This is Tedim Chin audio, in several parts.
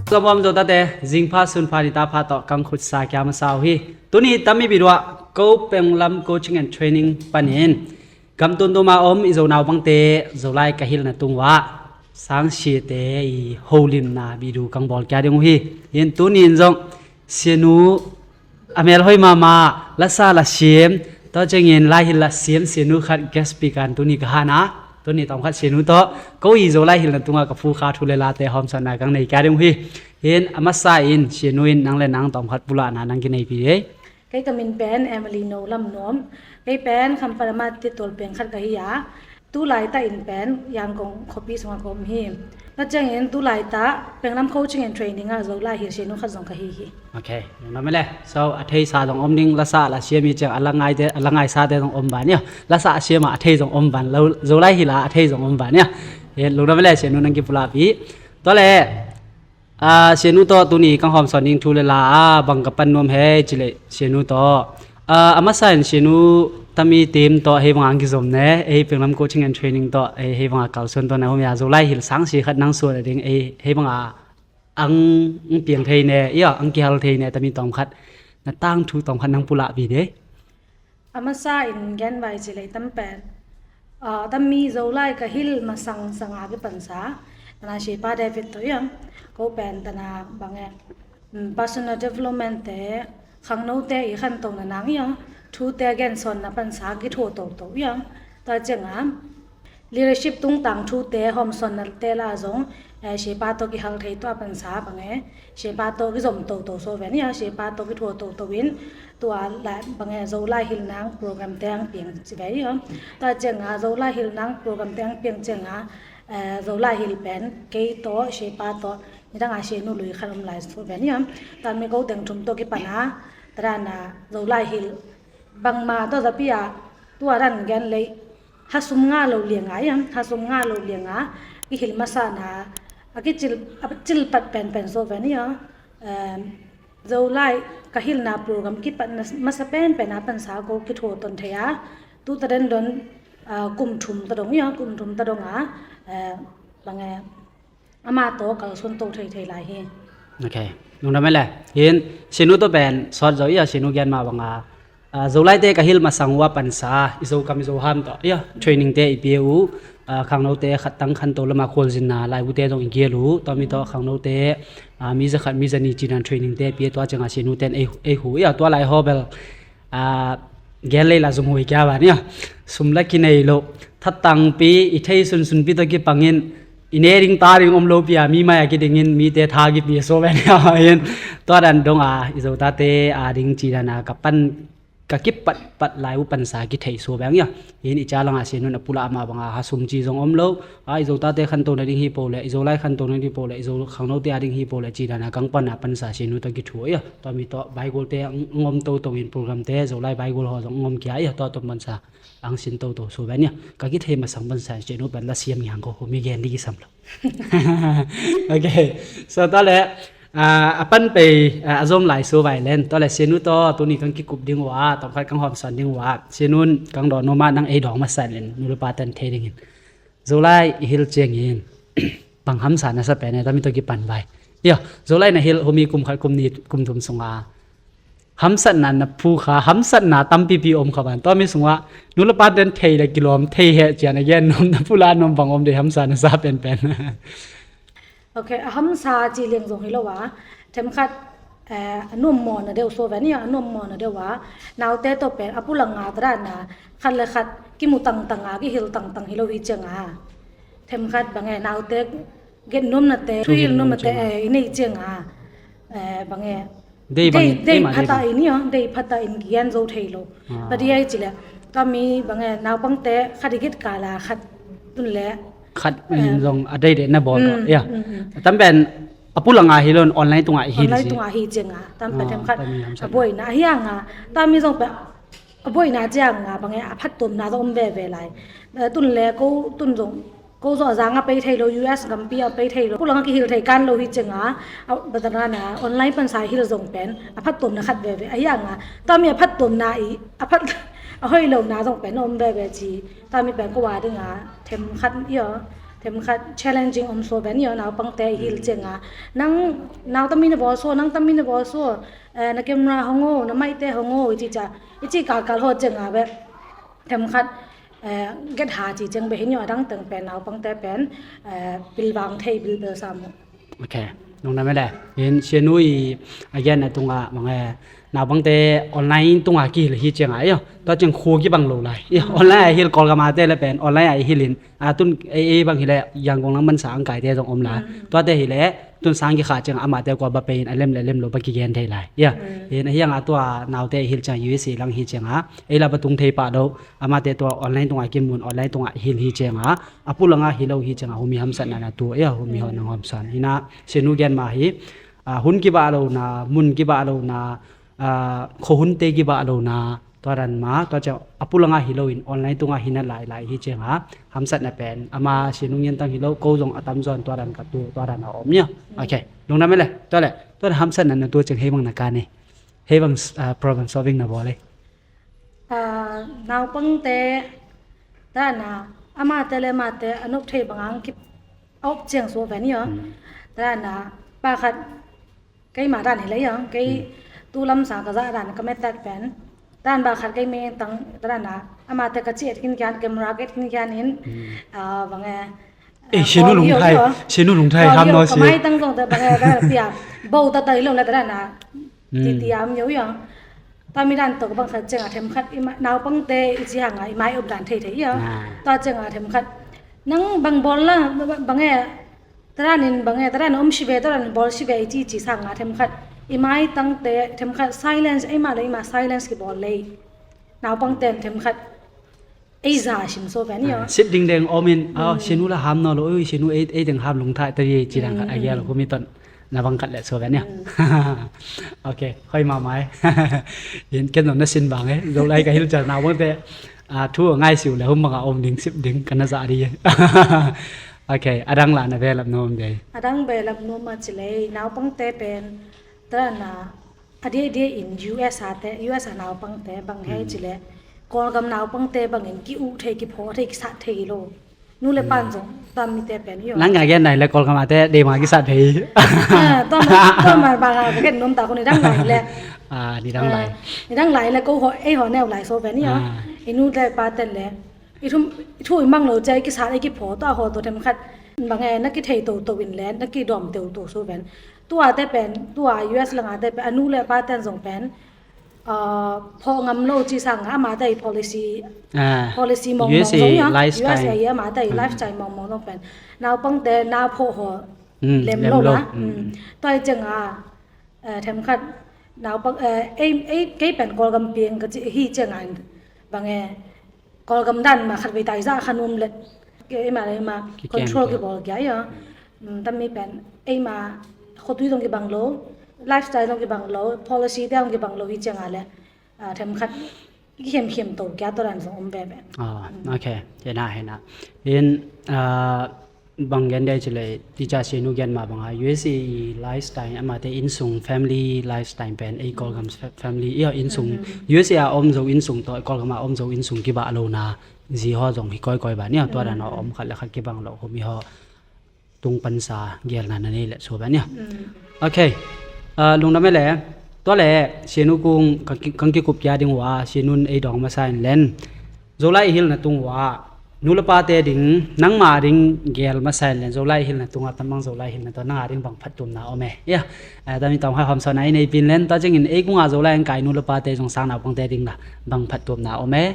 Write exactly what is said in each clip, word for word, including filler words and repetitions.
Zom om Zotate, zingpha sunpha nitapha tawh kang khutsa kia masa uh hi. Tuni tami biduah ko penglam coaching and training panin gam tuntum a om i Zo naupangte Zolai ka hilhna tungah sangsiate i holimna bidu kang bawl kia ding uh hi. Hin tuni in zong sianu a melhoi mahmah, lasa la siam, tua ciangin lai hilh la siam sianu khat guest speaker in tuni ka hana. Tuni tawmkhat sianu tawh ko i Zolai hilhna tungah ka phukha thu le late hawmsatna kang nei kia ding uh hi. Hin a masa in sianu in nang le nang tawmkhat pulahna nang kineipi ei. Kei ka min pen Emily No Lam Nuam. Kei pen Khampat Ama Titol peng khat ka hi a, tu laitah in pen Yangon khuapi sungah ka om hi. Tua ciangin tu laitah penglam coaching and training ah Zolai hilh sianu khat zong ka hi hi. Ok, lungdam e le. So a theisa zong om ding, lasa la siam hi ciang a la ngaite, a la ngaisate zong om ban ia, lasa a siam a a thei zong om ban, Zolai hilh a a thei zong om ban ia. Lungdam e le, sianu nang kipulahpih. Tua le sianu tawh tuni kang hawmsawn ding thu le la a bang ka pan nuam hei cileh sianu tawh a masa in sianu tami team tawh hei bangah ang kizom ne, ei penglam coaching and training tawh ei hei bangah kalsuan tawh na hom ia, Zolai hilh sangsi khat nang suan a ding ei hei bangah ang piang thei ne ia, ang kihal thei ne tami tawmkhat, na tangthu tawmkhat nang pulahpih dei. A masa in gen vai cileh tam pen, a, tami Zolai ka hilh masang sanga kipansa tana Shepa David tawh ia, ko pen tana bange, personal development te, khangnote i khantona nang ia, thute gensawnna pansa kithuah toto ia. Tua cianga leadership tungtang thute hawmsawnnate la zong Shepa tawh kihal thei tua pansa bange, Shepa tawh kizom toto so ven ia, Shepa tawh kithuah toto in tua la bange Zolai hilh nang program te ang piang ci ve ia. Tua cianga Zolai hilh nang program te ang piang cianga Zolai hilh pen kei tawh Shepa tawh nidanga sianu lui khat om lai so ven ia. Tami ko teng thum tawh kipana tadana Zolai hilh bangma tawh zapi a tua dan gen lei ha sum nga lo lianga ia, ha sum nga lo lianga kihilh masana a kicil, a cilpat penpen so ven ia. Zolai ka hilhna program kipatna masa penpen a pansa ko kithuah ton thei a, tu ta dendon kum thum ta dong ia, kum thum ta donga bange ama tawh kalsuan to thei thei lai hi. Ok, lungdam e le. Hin sianu tawh pen sawt zo ia, sianu gen mah banga Zolaite ka hilh masang uh a pansa i Zokam i Zoham tawh ia training te i pia uh, khangnote khat tang khanto lama khualzinna laibute zong i gial uh, tua mi tawh khangnote mi zakhat mi zani cinan training te i pia, tua cianga sianu ten ei hu ia, tua lai hawbel gen lei la zung hui kia ban ia, sum la kinei lo, thatangpi i thei sunsunpi tawh kipangin i ne ding ta ding om lopi a mi mai a kidingin mite tha kipia so ven ia. Hin tua dan donga i Zotate a ding cidana ka pan ka kipatpat lai uh pansa kitheih so veng ia. Hin i ca langa sianun a pulak ama banga ha sum ci zong om lo, a i Zotate khanto nading hi po le, i Zolai khanto nading hi po le, i Zo khangnote a ding hi po le cidana kang pana pansa sianu tawh kithuah ia. Tua mi tawh Baigol te ang om toto in program te Zolai Baigol haw zong ang om kia ia, tua tawh pansa ang sin toto so ven ia. Ka kithei masang pansa sianu pan la siam ngiang ko, mi gen di kisam lo. Ok, so tua le a pan pei a zom lai so vai len, tua le sianu tawh tuni kang kikup ding uh a, tawmkhat kang hawmsawn ding uh a, sianun kang dawn noma nang ei dawng masa len, nu le pa ten thei dingin Zolai i hilh ciangin bang hamsa na sa pen e, tami tawh kipan vai ia. Zolai na hilh humi kum khat kum ni kum thum sunga hamsatna na phukha, hamsatna tampipi om kha ban, tua mi sungah nu le pa ten thei le kilawm thei heh cian a gen nuam, na pulak nuam bang om dei hamsa na sa penpen? Ok, a hamsa ci liang zong hi lo a, themkhat a nuam mawna deuh so ven ia, a nuam mawna deuh a, naute tawh pen a pulanga tadana khat le khat kimu tangtanga kihilh tangtang hi lo hi cianga themkhat bange naute gen nuamnate, thuhilh nuamnate i neih cianga bange dei phata in ia, dei phata in kian zo thei lo. Padi ai cile tami bange naupangte khat i git kala khat tun le khat in zong a dei deh na bawl ia. Tam pen a pulanga hi lo, online tungah hi, online tungah hi cianga tam pen themkhat a buaina ahi anga, tami zong pen a buaina cianga bange a phattuamna zong om veve lai. Tun le ko tun zong ko zawh zanga pei thei lo, U S gampi a pei thei lo, pulanga kihilh thei kan lo hi cianga, a batanana online pansa hilh zong pen a phattuamna khat veve ahi anga, tami a phattuamna i a phat a hoih lona zong pen a om veve ci, tami pen ko a dinga themkhat ia, themkhat challenging om so ven yo, naupangte i hil cianga nang nau tami na bawl so, nang tami na bawl so, eh, na camera hong o, na maite hong o i ci ca, i ci kalkal ho cianga ve themkhat, eh, get ha ci ciang ve hin yo, adang teng pen naupangte pen, eh, pilvang thei bilbel sa mu. Ok, nung na mele in sianu i again a tunga mange naupangte online tunga kihil hi cianga yo, tua ciang khu kibang lo lai yo, online a hil Kawlgam a te le pen online a i hilin a tun ei, ei bang hileh Yangon lang mansa ang kaite zong om lai. Tuate hileh tun sang kikha ciang amate kua ba pei in a lem le lem lo ba kigen thei lai. Ya. In a hiang a tua naute i hil ciang U S A lang hi cianga ei la ba tung thei pah lo. Amate tua online tunga kimun online tunga hil hi cianga a pulanga hi lo hi cianga humi hamsatna na tu ya humi ho nang hom san. Hina sianu gen ma hi, a, hun kiba lo na, mun kiba lo na, a, khohunte kiba lo na, tua dan ma, tua ciang a pulanga hi loin online tunga hi na lailai hi cianga hamsatna pen ama sianu ngen tang hi lo, ko zong a tamzaw in tua dan ka tu, tua dan a om nia. Ok, lungdam e le, tua le, tua dan hamsatna na tu ciang hei bang na ka ni, hei bang, ah, problem solving na bawl e. Ah, naupangte dana amate le amate a nop thei banga ang kip a op ciang suak ven io. Dana pakhat keima dan hi lei ong, kei tu lamsa ka zah dan ka metat pen dan ba khat kei meng tang dan a amate ka ciat khin kian, camera ka et khin kian in, ah, bang e, eh, ah, sianu lungthai, sianu lungthai ham no si. Ka mai tang zong ta bang e, bang e pia bo ta ta hi lo la dan a ti ti am yo yo. Ta mi dan to ka bang khat ciang a themkhat i mai, naupangte i ci hang a i mai op dan thei thei io. Ta ciang a themkhat nang bang bawl la, bang e, Taranin bang e, taran om si ve, taran bawl si ve i ci ci sang a themkhat i mai tangte themkhat silence, eima le eima silence kibawl lei. Naupangten themkhat ei za sim so ven io. Sit ding deng om in, ah, sianu la ham no lo, oi sianu ei, ei deng ham lungthai ta vi ci dang khat a gial humi ton na bang khat le so ven io. Ok, hoi ma mai. In ken no na sin bang e, zo lai ka hil cha naupangte. Ah, thu a ngai siu le hum banga om ding sip ding ka na za di. Ok, adang la na velap nuam dei. Adang velap nuam a ci lei, naupangte pen tana a dia dia in U S a te, U S a naupangte bang hei ci le Kawlgam naupangte bangin ki uh thei, ki phaw thei, ki sat thei lo. Nu le pan zong tam mite pen io. Nang ka gen nai le Kawlgam a te dei ma ki sat thei. Ah, tua ma, tua ma banga ka gen nuam ta ko ni dang lai le. Ah, ni dang lai. Ni dang lai le ko ho, ei ho neu lai so ven io. I nu le pa ten le i thu, i thu i mang lo cia i kisat i kiphaw tua ho tua themkhat bang e na kithei toto in le na kidawm teuto so ven. Tua te pen tua U S langa te pen a nu le pa ten zong pen, ah, phawh ngam lo ci sanga amate i policy, policy mawngmawng zong io. U S A i amate i lifestyle mawngmawng zong pen naupangte na phawh ho lem lo na. Tua i cianga, eh, themkhat naupang, eh, ei, ei kei pen Kawlgam piang ka ci hi cianga bang e Kawlgam dan ma khat vei tai za kha nuam let. Eima le eima control kibawl kia io. Tam mi pen eima khotui zong kibang lo, lifestyle zong kibang lo, policy te zong kibang lo hi cianga le, ah, themkhat kikhem khem to kia to dan zong om veve. Ah, ok. Hena, hena. In, ah, bang gen dei ci le, ti ca sianu gen ma banga U S A i lifestyle amate insung family lifestyle pen ei Kawlgam family io insung U S A a om zo insung to Kawlgam a om zo insung kiba lo na zi ho zong hi koi koi ba nia tua dan a om khat le khat kibang lo humi ho tung pansa gelna na nei le so ba nia. Ok. Ah, lungdam e le, tua le sianu kung kang kikup kia ding ua sianun ei dawng masa in len. Zolai i hilna tung ua nu le pate ding nangma ding gel masa in len Zolai i hilna tunga tamang Zolai i hilna tua nanga ding bang phattuamna om e. Ia, ah, tami tawm khat hawmsawna i nei pin len tua ciangin ei kunga Zolai ang kai nu le pate zong sang naupangte ding la bang phattuamna om e.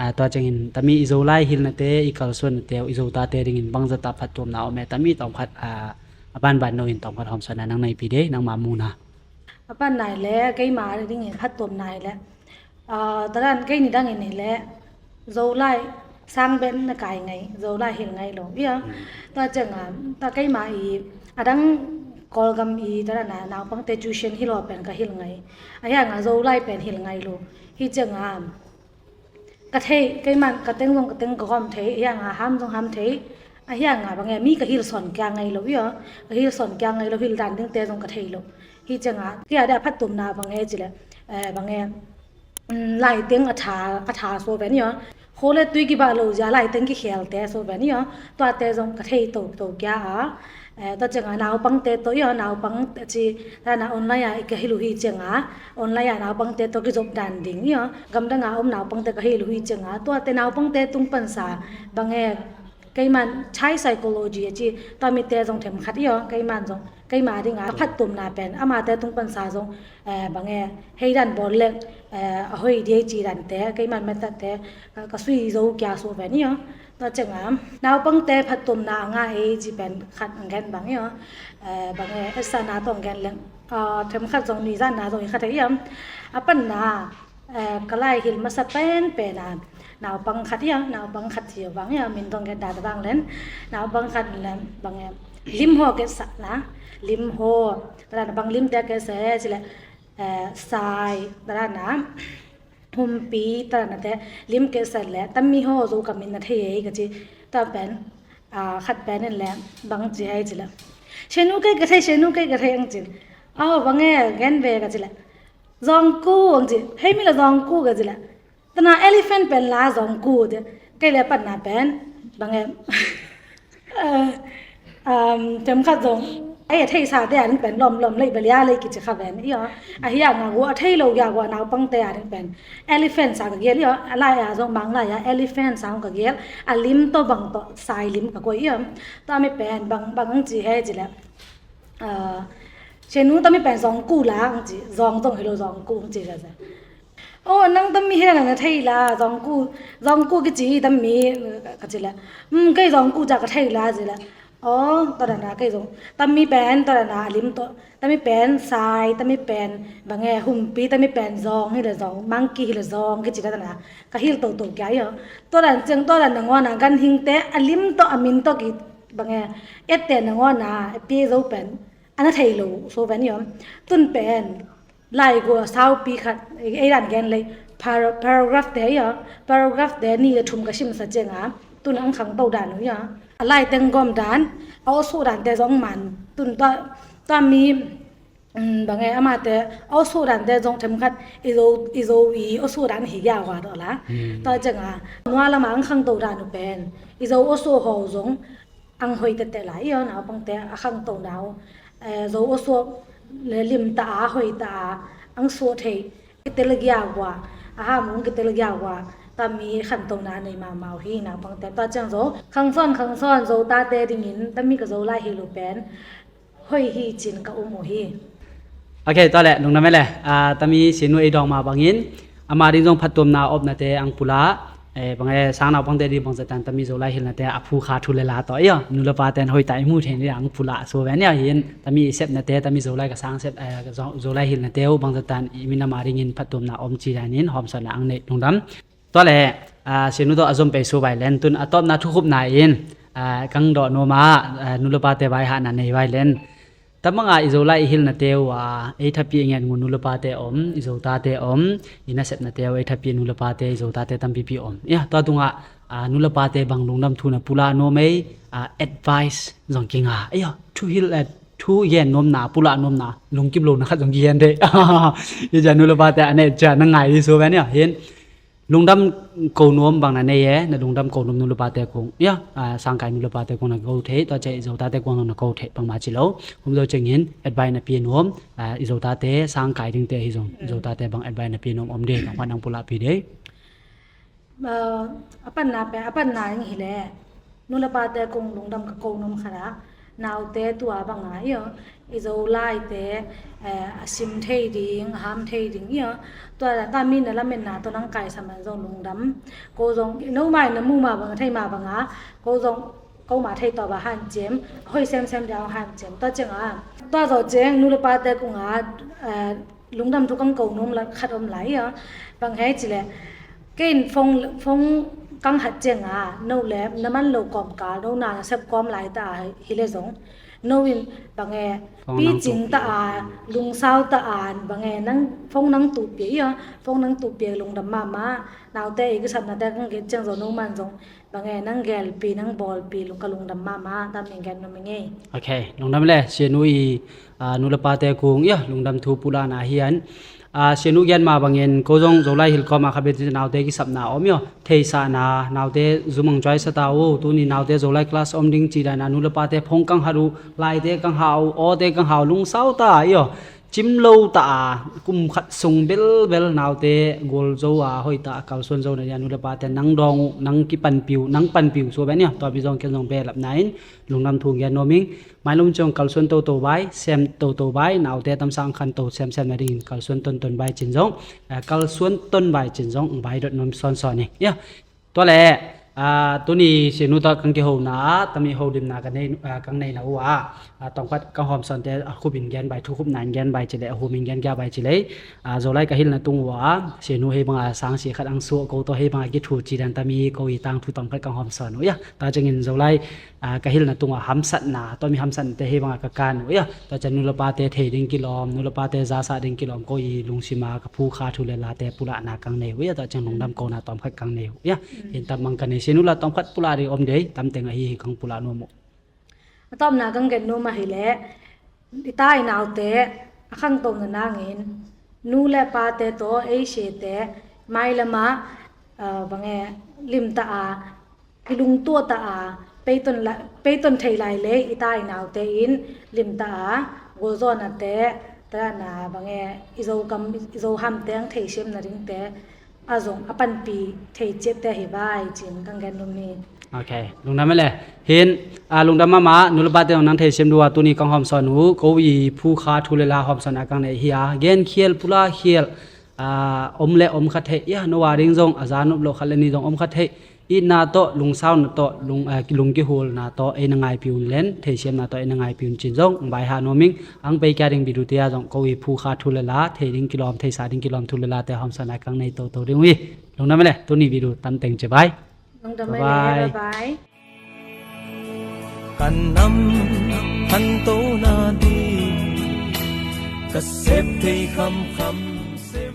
Ah, tua ciangin tami i Zolai i hilnate i kalsuannate i Zotate dingin bangzata phattuamna om e tami tawm khat, ah, a banban no in tawm khat hawmsawna nang nei pi dei nangma muna. A pan nai le keima dingin phattuam nai le, ah, taran kei ni dangin hi le Zolai sang ben na kai ngai, Zolai hil ngai lo ia. Tua cianga ta keima i adang Kawlgam i tarana naupangte tuition hil lo pen ka hil ngai. A hianga Zolai pen hil ngai lo hi cianga ka thei, keiman ka teng zong ka teng ka gawm thei, a hianga ham zong ham thei, a hianga bang e mi ka hil sawn kia ngai lo ia, ka hil sawn kia ngai lo, hil dan dingte zong ka thei lo. Hi cianga kia dia phattuamna bang e ci le, eh, bang e, mm, lai teng a tha, a tha so ven ia, Khua le tui kibah lo zia lai teng kikhelte so ven i aw. Tuate zong ka thei toto kia a. Eh, tua cianga naupangte tawh i aw, naupang ci, tana online a i ka hilh uh hi cianga, online a naupangte tawh kizop dan ding i aw. Gamdanga om naupangte ka hilh uh hi cianga, tuate naupangte tung pansa, bang e, keiman child psychology a ci, tua mite zong themkhat i aw, keiman zong, keima dinga ka phattuamna pen, amate tung pansa zong, eh, bang e, hei dan bawl leng, eh, a hoi dia ci dante, keiman method te, ka, ka sui zo kia so ven i aw. Tua cianga, naupangte phattuamna a ngah ei ci pen khat ang gen bang i aw. Eh, bang e, etsana tawh ang gen leng, ah, themkhat zong nuizatna zong i khat ei i aw. A panna, eh, ka lai hilh masa penpen a, naupang khat i aw, naupang khat hi aw bang i aw, min zong gen dan bang len. Naupang khat len, bang e, lim haw ketsakna, lim haw, tadana bang limte ketsakna, ci le, eh, sai, tadana, humpi, tadana te, lim ketsakna le, tammi haw zo ka min na thei ei ka ci, tua pen, ah, khat pen in le, bang ci hei ci le. Senu kei ka thei, senu kei ka thei ang ci. Aw, bang e, gen ve ka ci le. Zawngku ang ci, hei mi le zawngku ka ci le. Tana elephant pen la zawngku te. Kei le panna pen, bang e. Eh, um, themkhat zong. Ei a theisa te a ding pen lawmlawm lei balia lei kici kha ven i aw. A hi a nga gua a thei lo ya gua naupangte a ding pen. Elephant sa ka gial i aw. A lai a zong mang lai a elephant sa ka gial. A lim tawh bang tawh sai lim ka koih i aw. Tua mi pen bang, bang ang ci hei ci le. Ah, senu tami pen zawngku la ang ci, zawng zong hi lo zawngku ang ci ka ci. Oh, nang tami hi la na thei la, zawngku, zawngku kici tami, ka ci le. Um, kei zawngku ca ka thei la ci le. Oh, tua dana kei zong. Tami pen, tua dana a lim tawh. Tami pen sai, tami pen bang e, humpi, tami pen zawng hi le zawng, monkey hi le zawng kici tua dana. Ka hilh toto kia i aw. Tua dan ciang, tua dan nangawn a ganhingte a lim tawh a min tawh ki bang e, ette nangawn a, a pia zo pen, a na thei lo, so ven i aw. Tun pen, lai gua saupi khat, ei dan gen lei, para-, paragraph te i aw, paragraph te ni le thum ka simsa cianga, tun ang khangto dan uh i aw. A lai teng gawm dan, a awsuh dante zong man, tun tua, tua mi, um, bang e, amate, awsuh dante zong themkhat, i zo, i zo i awsuh dan hi gia hua tawh la. Hmm. Tua cianga, nua lama ang khangto dan uh pen, i zo awsuh haw zong, ang hoi tete lai i aw, naupangte a khangto nau, eh, zo awsuak le limta a, hoita a, ang suak thei, kitel gia gua, a ham ung kitel gia gua, tami khantona nei mahmah uh hi naupangte. Tua ciang zo, khangsawn, khangsawn, zo tate dingin, tami ka zo lai hi lu pen, hoi hi cin ka um uh hi. Ok, tua le, lungdam e le, ah, tami sinu ei dawng ma bangin, ama ding zong phattuamna opnate ang pula, eh, bang e, sang naupangte ding bangzatan tami Zolai hilhnate a phu kha thu le la tawh i aw, nu le pate in hoita i mu thei ni ang pula so ve ni aw hin, tami i sepnate, tami Zolai ka sang sep, eh, ka Zo-, Zolai hilhnate uh bangzatan i min ama dingin phattuamna om ci danin hawmsawna ang nei lungdam. Tua le, ah, sinu tawh a zom pei so vai len tun a tawpna thukhupna in, ah, kang dawh nuam ah, ah, nu le pate vai hahna nei vai len. Tamanga i Zolai i hilhnate uh a, ei thapi i ngen ngun nu le pate om, i Zotate om, i nasepnate uh ei thapi nu le pate, i Zotate tampipi om. Ia, tua tungah, ah, nu le pate bang lungdam thu na pula nuam ei, ah, advice zong kinga. Ia, thu hilh, eh, thu gen nuamna, pula nuamna, lungkim lo na khat zong kigen de. Ia, nu le pate a ne cia na ngai di so ve ni, ah, hin. Lungdam ko nuam bang na nei e, na lungdam ko nuam nu le pate kung. Ia, ah, sangkai nu le pate kung na ko thei, tua cia i Zotate kung na ko thei bangma ci lo. Hum zo ciangin, advice na pia nuam, ah, i Zotate, sangkai dingte hi zong, i Zotate bang advice na pia nuam om de, bang hua nang pulak pi de. Ah, a panna pen, a panna ing hi le. Nu le pate kung lungdam ka ko nuam khat ah, naute tua banga i aw, i Zolaite, eh, a sim thei ding, a ham thei ding i aw. Tua la tami na lametna tua nang kaisa man zong lungdam. Ko zong, no mai na mu ma banga, thei ma banga, ko zong, ko ma thei tua ba hanciam, hoi semsem dia hanciam. Tua cianga, tua zo ciang, nu le pate kunga, eh, lungdam thu kang ko nuam la khat om lai a. Bang hei ci le, kei in phone, phone kang hat cianga, no le, na man lo kawmkal, no na na sep kawm lai ta a hi le zong. No in, bang e, phone nang picing ta a, lungsau ta a, bang e, nang, phone nang tuh pia i a, phone nang tuh pia lungdam mahmah, naute i kisapnate kang git ciang zong, no man zong, bang e, nang gelpi, nang bawlpi, lung ka lungdam mahmah, tam in gen nuam ing ei. Ok, lungdam le, sia nu i, ah, nu le pate kung, ia, lungdam thu pulakna hian, A, Sianu gen ma bangin ko zong Zolai hilh kawma kha bia naute kisapna om hi aw. Theihsakna, naute zumang cuai sa ta uh, tuni naute Zolai class om ding ci dan a nu le pate phone kang hat uh, laite kang hau, awte kang hau, lungsau ta hi aw. Cim lo ta a, kum khat sung belbel naute gual zo a, hoih ta a kalsuan zo na dia nu le pate nang dawng uh, nang kipanpi uh, nang panpi uh suah ben hi aw. Tua pi zong ken zong behlapna in lungdam thu gen nuam ing. Mailum ciang kalsuan toto bai, sem toto bai, naute tamsang khan to semsem na dingin kalsuan tonton bai cin zong, eh, kalsuan ton bai cin zong bai dot nuam sawnsawn hi. Ia, tua le, ah, tuni Sianu ta kang kihona, tami ho dimna ka nei, ah, kang nei na uh a, ah, tawmkhat kang hawmsawnte a khupin gen bai, thu khupna in gen bai ci le, a humin gen kia bai ci le, ah, Zolai ka hilhna tung uh a, Sianu hei banga sang si khat ang suah ko to hei banga kithu ci dan tami ko i tang thu tawmkhat kang hawmsawn uh ia, ta ciangin Zolai, ah, ka hilhna tungah hamsatna, tua mi hamsatnate hei bangah ka kan uh ia. Tua ciang nu le pate thei ding kilawm, nu le pate zasak ding kilawm, ko i lungsima ka phukha thu le late pulahna kang nei uh ia. Tua ciang lungdam kona tawmkhat kang nei uh ia. Hin tam mang ka nei sin uh la tawmkhat pulah ding om dei, tamteng ahi hi kang pulah nuam uh. A tawpna kang gen nuam ahi leh, i ta i naute a khangto na nangin nu le pate tawh ei siate mailamah, ah, bange limtah a, i lungtuah ta a, peiton la-, peiton thei lai lei i ta i naute in limtah a, gualzawhnate, tana bange i zokam, i zohamte ang theisiam na dingte a zong a panpi thei ciatte hi bai cin kang gen nuam ni. Ok, lungdam e le. Hin, ah, lungdam mahmah, nu le pate zong nang theisiam duh a tuni kang hawmsawn uh, ko i phukha thu le la hawmsawn a kang nei hi a, gen khial, pula khial, ah, om le om kha thei, ia, no a ding zong, a za nop lo khat le ni zong om kha thei, itna tawh, lungsauna tawh, lung, ah, lung kihulna tawh, ei na ngaipi un len, theisiamna tawh, ei na ngaipi un cin zong, bai ha nuam ing, ang pei kia ding bidu tia zong, ko i phukha thu le la, thei ding kilawm, theisa ding kilawm thu le late hawmsawn a kang nei toto ding uh hi. Lungdam e le, tuni bidu tamteng ci bai. Lungdam e le, bye bye. Bye bye. Kan nam khanto na ding ka sep thei khamkham sem.